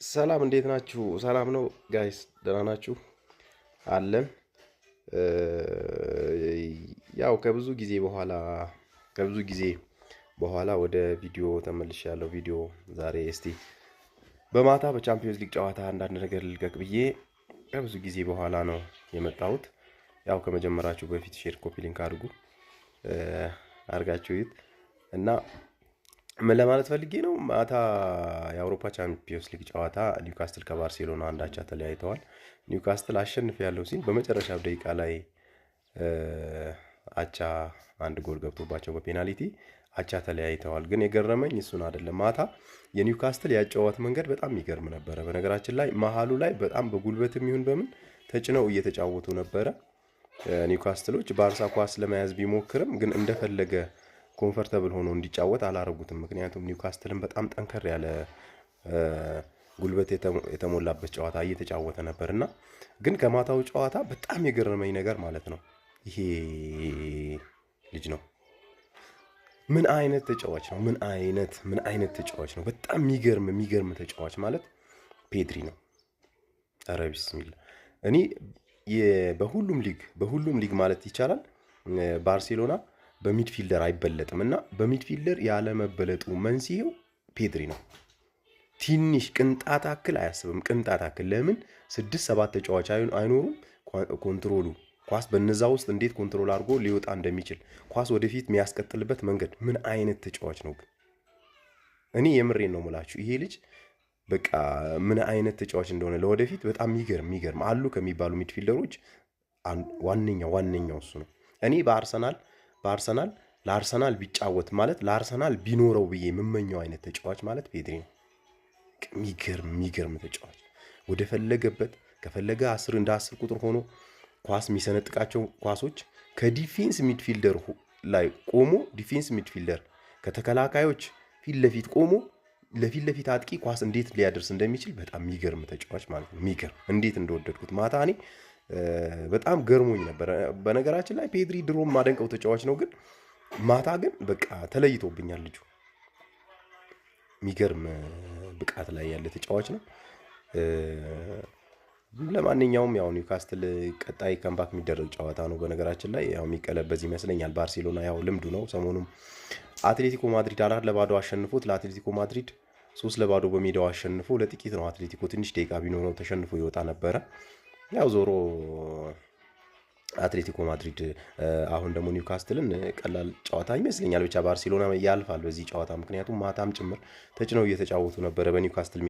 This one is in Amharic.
ሰላም እንዴት ናችሁ? ሰላም ነው guys፣ ደህና ናችሁ? አለን። ያው ከብዙ ጊዜ በኋላ ወደ ቪዲዮ ተመልሻለሁ። ቪዲዮ ዛሬ እስቲ በማታ በቻምፒዮንስ ሊግ ጨዋታ አንዳንድ ነገር ልልቀቅ ብዬ ከብዙ ጊዜ በኋላ ነው የመጣሁት። ያው ከመጀመራችሁ በፊት share፣ copy link አድርጉ፣ አድርጋችሁ እዩት። እና ምን ለማለት ፈልጌ ነው፣ ማታ የአውሮፓ ቻምፒዮንስ ሊግ ጨዋታ ኒውካስትል ከባርሴሎና አንድ አቻ ተለያይተዋል። ኒውካስትል አሸንፊያለሁ ሲል በመጨረሻው ደቂቃ ላይ አቻ አንድ ጎል ገብቶባቸው በፔናልቲ አቻ ተለያይተዋል። ግን የገረመኝ እሱን አይደለም። ማታ የኒውካስትል ያጨዋወት መንገድ በጣም የሚገርም ነበረ። በነገራችን ላይ መሀሉ ላይ በጣም በጉልበትም ይሁን በምን ተጭነው እየተጫወቱ ነበረ። ኒውካስትሎች ባርሳ ኳስ ለመያዝ ቢሞክርም ግን እንደፈለገ comfortable ሆኖ እንዲጫወት አላረጉትም። ምክንያቱም ኒውካስትልን በጣም ጠንከር ያለ ጉልበት የተሞላበት ጨዋታ እየተጫወተ ነበር። እና ግን ከማታው ጨዋታ በጣም የገረመኝ ነገር ማለት ነው ይሄ ልጅ ነው። ምን አይነት ተጫዋች ነው? ምን አይነት ተጫዋች ነው? በጣም የሚገርም የሚገርም ተጫዋች ማለት ፔድሪ ነው። ኧረ ቢስሚላ፣ እኔ በሁሉም ሊግ ማለት ይቻላል ባርሴሎና በ midfielder አይበለጥም እና በ midfielder ያለመበለጡ መንስኤው ፔድሪ ነው። ትንሽ ቅንጣት አክል አያስብም። ቅንጣት አክል ለምን ስድስት ሰባት ተጫዋች አይኖሩም? Control ኡ ኳስ በነዛ ውስጥ እንዴት control አድርጎ ሊወጣ እንደሚችል፣ ኳስ ወደፊት የሚያስቀጥልበት መንገድ፣ ምን አይነት ተጫዋች ነው ግን? እኔ የምሬን ነው የምላችሁ፣ ይሄ ልጅ በቃ ምን አይነት ተጫዋች እንደሆነ ለወደፊት በጣም የሚገርም የሚገርም አሉ ከሚባሉ midfielder ኦች ዋነኛው ዋነኛው እሱ ነው። እኔ በአርሰናል ለአርሰናል ቢጫወት ማለት ለአርሰናል ቢኖረው ብዬ የምመኘው አይነት ተጫዋች ማለት ፔድሪ ነው። የሚገርም የሚገርም ተጫዋች፣ ወደ ፈለገበት ከፈለገ 10 እንደ 10 ቁጥር ሆኖ ኳስ የሚሰነጥቃቸው ኳሶች፣ ከ defense midfielder ላይ ቆሞ፣ defense midfielder ከተከላካዮች ፊት ለፊት ቆሞ ለፊት ለፊት አጥቂ ኳስ እንዴት ሊያደርስ እንደሚችል በጣም የሚገርም ተጫዋች ማለት ነው። የሚገርም፣ እንዴት እንደወደድኩት ማታ እኔ በጣም ገርሞኝ ነበር። በነገራችን ላይ ፔድሪ ድሮም ማደንቀው ተጫዋች ነው፣ ግን ማታ ግን በቃ ተለይቶብኛል ልጁ። የሚገርም ብቃት ላይ ያለ ተጫዋች ነው። ለማንኛውም ያው ኒውካስትል ቀጣይ comeback የሚደረግ ጨዋታ ነው። በነገራችን ላይ ያው የሚቀለበዝ ይመስለኛል። ባርሴሎና ያው ልምዱ ነው። ሰሞኑም አትሌቲኮ ማድሪድ 4-0 አሸንፎት፣ ለአትሌቲኮ ማድሪድ 3-0 በሜዳው አሸንፎ ለጥቂት ነው፣ አትሌቲኮ ትንሽ ደቂቃ ቢኖረው ተሸንፎ ይወጣ ነበረ። ያው ዞሮ አትሌቲኮ ማድሪድ አሁን ደግሞ ኒውካስትልን ቀላል ጨዋታ ይመስለኛል። ብቻ ባርሴሎና ያልፋል በዚህ ጨዋታ፣ ምክንያቱም ማታም ጭምር ተጭነው እየተጫወቱ ነበረ በኒውካስትል።